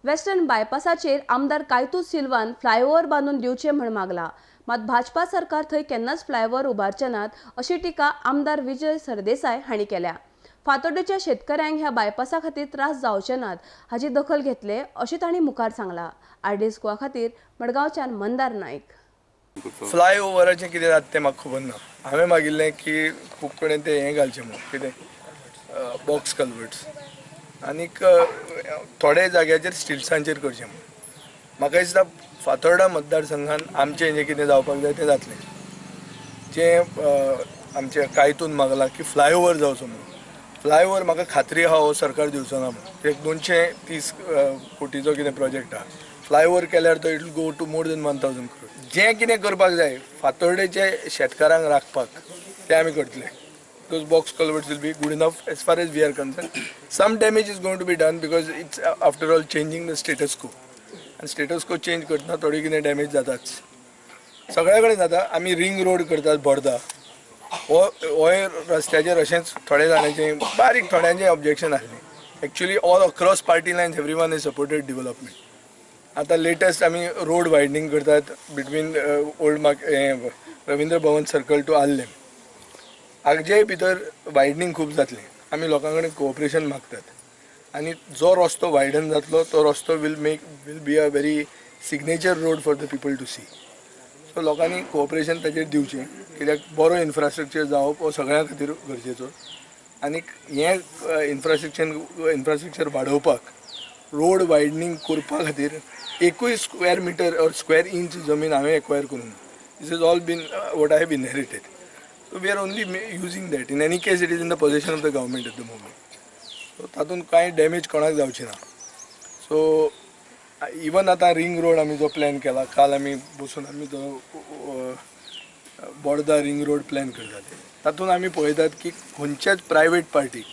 Western बायपासाचेर आमदार कायतू Salwan flyover बांदून दिवचे म्हण मागला. मात भाजपा सरकार थंय केन्नाच फ्लायओव्हर उबारचे नात अशी टिका आमदार विजय सरदेसाय हांणी केल्या. फातोड्डेच्या शेतकऱ्यांक ह्या बायपासा खातीर त्रास जावचे नात हाची दखल घेतले अशें तांणी मुखार सांगला. आरडीएस गोवा खातीर मडगांवच्यान मंदार नायक. फ्लायओव्हराचें कितें जाता तें म्हाका खबर ना. हांवें मागिल्लें की खूब कडेन तें हें घालचें म्हूण कितें बॉक्स कल्वर्ट्स आनीक थोडे जाग्याचेर स्टिल्सांचेर करचें म्हूण. म्हाका दिसता फातोर्डा मतदारसंघान आमचें जें कितें जावपाक जाय तें जातलें. जें आमच्या कायतून मागलां की फ्लायओव्हर जावचो म्हणून, फ्लायओव्हर म्हाका खात्री आहा हो सरकार दिवचो ना म्हणून. एक 230 कोटीचो कितें प्रोजेक्ट आहा, फ्लायओव्हर केल्यार तो it will go to more than 1000 crore. जें कितें करपाक जाय फातोर्डेचे शेतकारांक राखपाक तें आमी करतले. Those box culverts will be good enough as far as we are concerned. Some damage is going to be done because it's after all changing the status quo. And status quo change करतना थोडी कितें damage जाताच, सगळ्या कडेन जाता. आमी ring road करतात बोर्दा, हो रस्त्याचेर अशेंच थोडे जाणांचें बारीक थोड्यांचें ऑब्जेक्शन आसलें. Actually all across party lines everyone is supported development. आतां लेटस्ट आमी रोड वायडनींग करतात between old Ravindra Bhavan circle to Arlem. हाजे भितर वायडनींग खूब जातलें. आमी लोकां कडेन कोऑपरेशन मागतात आनी जो रस्तो वायडन जातलो तो रस्तो will be a very signature road for the people to see. So लोकांनी कोऑपरेशन ताचेर दिवचें कित्याक बरो इन्फ्रास्ट्रक्चर जावप हो सगळ्यां खातीर गरजेचो. आनीक हें इन्फ्रास्ट्रक्चर वाडोवपाक रोड वायडनींग करपा खातीर एकूय square metre or square inch जमीन हांवें एक्वायर करूंक ना. This is all been what I have inherited. So we are only using that. In any case, it is in the possession of the government at the moment. So तातूंत कांय damage कोणाक जावची ना. So even आतां ring road आमी जो plan केला, काल आमी बसून आमी तो बोर्दा रिंग रोड प्लॅन करतात, तातूंत आमी पळयतात की खंयच्याच प्रायवेट पार्टीक,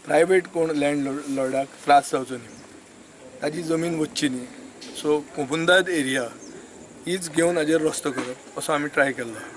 प्रायवेट कोण लँड लॉर्डाक त्रास जावचो न्ही, ताजी जमीन वचची न्ही. सो कोमुनिदाद एरिया हीच घेवन हाजेर रस्तो करप असो आमी ट्राय केल्लो.